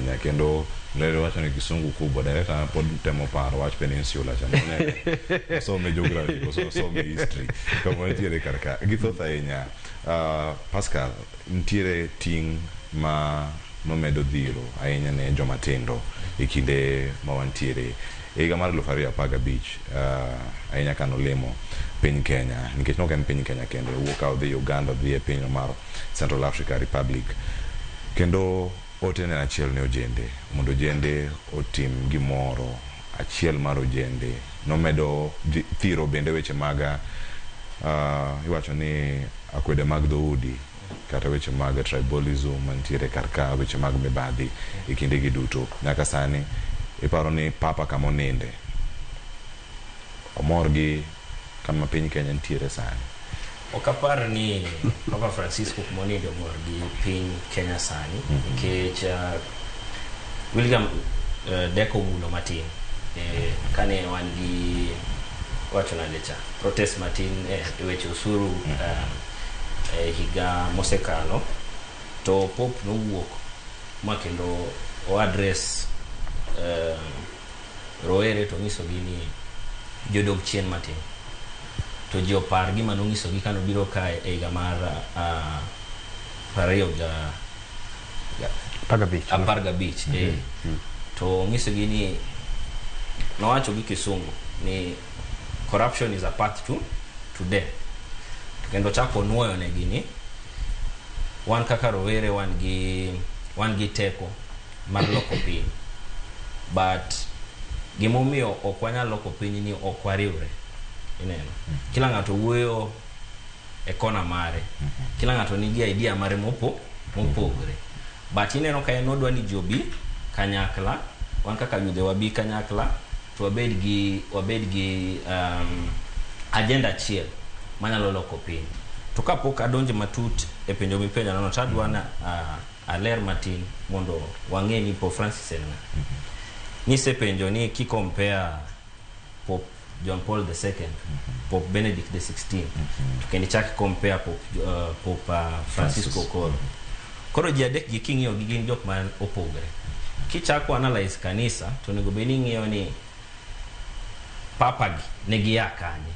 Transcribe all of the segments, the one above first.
ahinya kendo lero wacho ni kisungu kubwa director pod temo paro wach peninsula cha ne some geography koso some history kama nitiere kar ka githoth ahinya. Pascal, nitiere ting' ma nomedo dhiro ahinya ne joma tindo e kinde ma wantiere e higa mar 2015, ahinya ka nolimo piny Kenya, nikech nok en piny Kenya kende, owuok ka odhi Uganda, odhi e piny mar Central Africa Republic, kendo ote ne en achiel ne ojende mondo ojende otim gimoro achiel mar ojende. Nomedo thiro bende weche mag iwacho ni akwede mag dhoudi kata weche mag tribalism mantiere kar ka, weche mag mibadhi e kinde gi duto. Nyaka sani iparo ni papa kama oninde omor gi kama piny Kenya nitiere sani? Ok apar ni Papa Francisco kuma oninde omor gi piny Kenya sani, nikech William deko mulo matin kane wan gi, wacho nade cha, protest matin e weche osuru higa mosekalo, to Pope nowuok ma kendo o address rowere to nyisogi ni jodog chien matin to ji opar gima nonyisogi kanobiro kae e higa mar 25 15. 15, eh. To nyisogi ni nowacho gi Kisungu ni corruption is a path to death, to kendo chako nuoyo negi ni wan kaka rowere wan gi teko mar loko piny, but gimomiyo ok wanyal loko piny ni ok wariwre. Ineno kila ng'ato wuoyo e kona mare, kila ng'ato nigi idea mare mopogre, but ineno ka en odwa ni ji obi kanyakla, wan kaka yudhe wabi kanyakla to wabed gi agenda achiel manyalo loko piny. To kapok adonjo matut e penjo mipenjo no, to adwa na aler matin mondo wang'e ni Pope Francis en ng'a. Nisepenjo ni ki compare Pope John Paul II, Pope Benedict XVI, to kendo ichak compare Pope Francisco. Francis. Koro ji adek gi king'iyo gi gin jok ma opogre. Kichako analyze kanisa to onego bed ni ing'iyo ni papa gi ne gia kanye.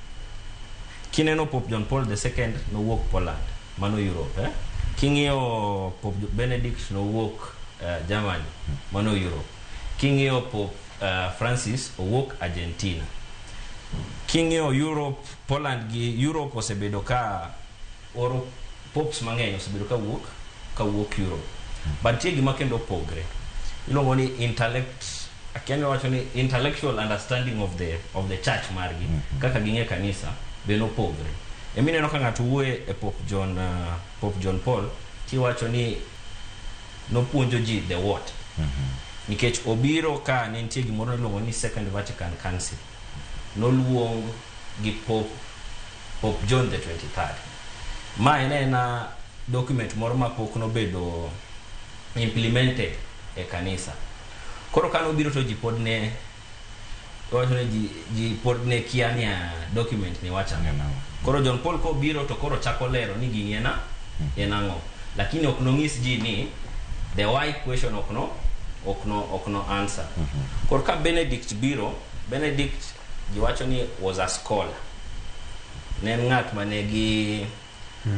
Kineno Pope John Paul II nowuok Poland, mano Europe, eh? King'iyo Pope Benedict nowuok Germany, mano Europe. King'iyo Pope Francis owuok Argentina. King'iyo Europe, Poland gi Europe osebedo ka oro popes mang'eny, osebedo ka wuok Europe. But nitie gima kendo opogre. Iluongo ni intellect, akia ni wacho ni intellectual understanding of the church margi, kaka ging'e kanisa be nopogre. Emineno ka ng'ato wuoye e Pope John Paul tiwacho ni nopuonjo ji the what, nikech obiro ka ne nitie gimoro miluongo ni Second Vatican Council, noluong gi Pope John the 23rd. Ma en ena document moro ma pok nobedo implemented e kanisa. Koro ka nobiro to ji pod ne wacho ni ji pod ne kia ni document ni wacho ang'o. En ang'o? Koro John Paul kobiro to koro chako lero ni gini en ang'o, lakini ok nong'is ji ni the why question ok no answer. Koro ka Benedict biro, Benedict ji wacho ni was a scholar, ne en ng'at ma nigi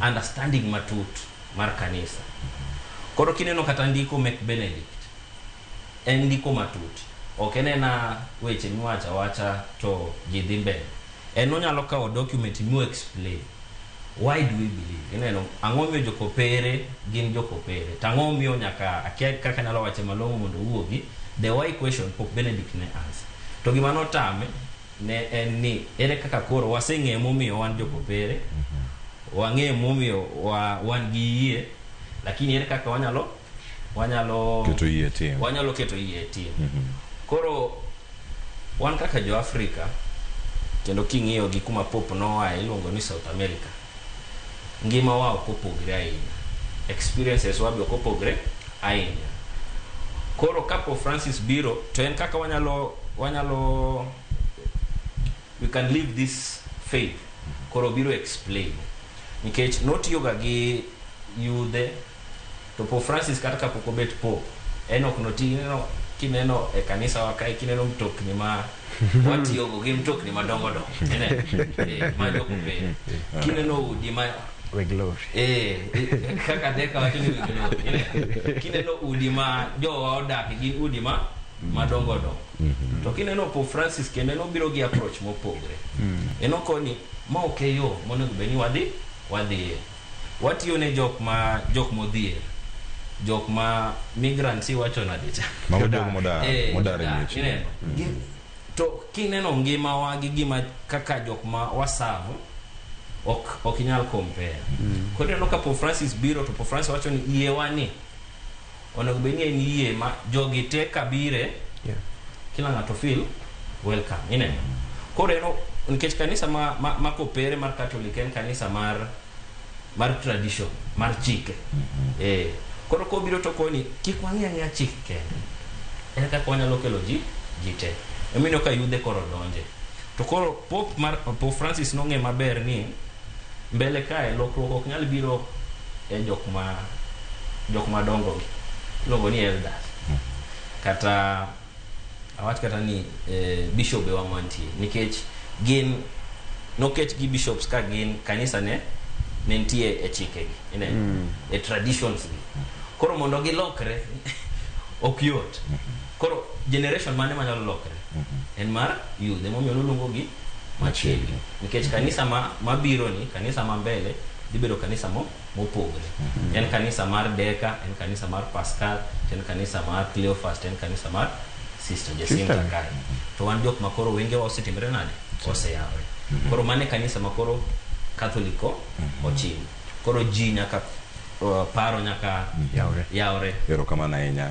understanding matut mar kanisa. Koro kineno kata ndiko mek Benedict en ndiko matut, ok en ena weche miwacho awacha to ji dhi mbele. En onyalo kawo document mo explain why do we believe, ineno ang'o miyo jokopere gin jokopere, to ang'o miyo nyaka, akia kaka nyalo wache malong'o mondo owuogi, the why question Pope Benedict ne answer. To gima notame ne en ni ere kaka koro waseng'eyo momiyo wan jokopere, wang'eyo momiyo wan gi yie, lakini ere kaka wanyalo keto yie tim. Wanyalo keto yie e tim. Koro wan kaka jo Afrika, kendo king'iyo gi kuma Pope noaye iluongo ni South America, ngima wa ok opogre ahinya, experiences wa be ok opogre ahinya. Koro ka Pope Francis biro to en kaka wanyalo we can live this faith. Koro biro explain nikech notiyoga gi yudhe to Pope Francis kata kapok obet pope. En ok noti ineno kineno e kanisa wa kae kineno mtokni ma watiyogo gin mtokni madongo dongo. Ineno? Ma jokopere. Kineno udi ma We glory. Kaka Deka wacho ni we glory. Ineno? Kineno udi ma jowa odake gin udi ma madongo dongo. To kineno Pope Francis kendo en obiro gi approach mopogre. En okoni ma ok e yo monego bed ni wadhiye. Watiyo ne jok ma jok modhier. Jok ma migrants iwacho nade cha? Mago jogo modar, modar e jodak, miechgi. ineno? To kineno ngimawa gi gima kaka jok ma wasavo ok inyal compare. Koro ineno ka Pope Francis biro to Pope Francis wacho ni yiewa ni onego bed ni en yie ma jogi te kabire kila ng'ato feel welcome ineno. Koro en nikech kanisa ma kopere mar Catholic en kanisa mar tradition mar chike. Koro kobiro to koni kik wang'i ang'iya chik kende. En kaka wanyalo kelo ji te. Emomiyo ka yudhe koro donje. To koro Pope Francis nong'e maber ni mbele kae lokruok ok nyal biro e jok madongo gi. Iluongo ni elders. Kata awach kata ni bishop e wa mantie nikech gin noket gi bishops ka gin kanisa ne nitie e chikegi ineno e traditions gi. Koro mondo gilokre ok yot. Koro generation mane manyalo lokre en mar youth emomiyo noluongo gi machiegni nikech kanisa mabiro ni kanisa ma mbele dhi bedo kanisa mopogre. En kanisa mar Deka, en kanisa mar Pascal, en kanisa mar Cleophas, en kanisa mar Sister Jacinta kae. To wan jok makoro wengewa osetimre nade? Oseyawre. Koro mane kanisa makoro Katholiko ochimo. Koro ji nyaka paro nyaka Yawre. yawre. Erokamano ahinya.